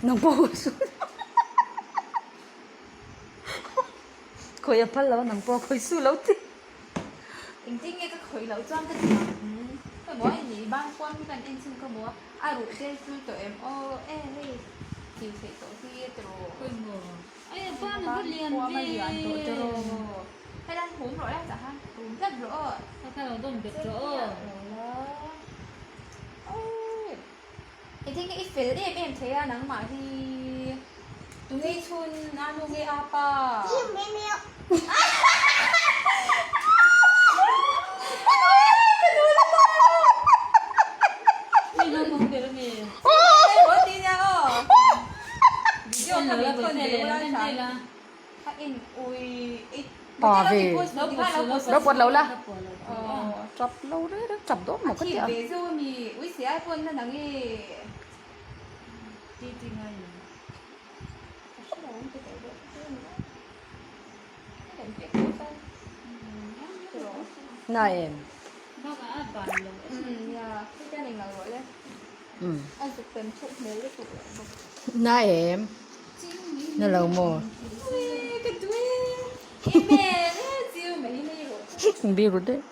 Nang pawh hawi suh. Khawih a phal lo a nang pawh a khawih suh lo ti. Engtin nge ka khawih loh chuan ka ti ang. Ka maw a ni ban kuam hi kan en chhin ka maw a, a ruh te tul tawh em aw e hei thil theih tawh hi a tiraw. Khawi maw? Ai a ban a va lian Kuam a lian tawh ve. tiraw. Helai hum rawh la chah khan hum tlat rawh aw. Kha kha lo dawm bet rawh aw. Engtin nge i fel em em thei a nangmah hi tunge chhun a nu nge a pa? Pa ve lo pawt lo la tap lo reng reng tap dawn maw ka ti a. Na em Na em na lo maw bi ru daih.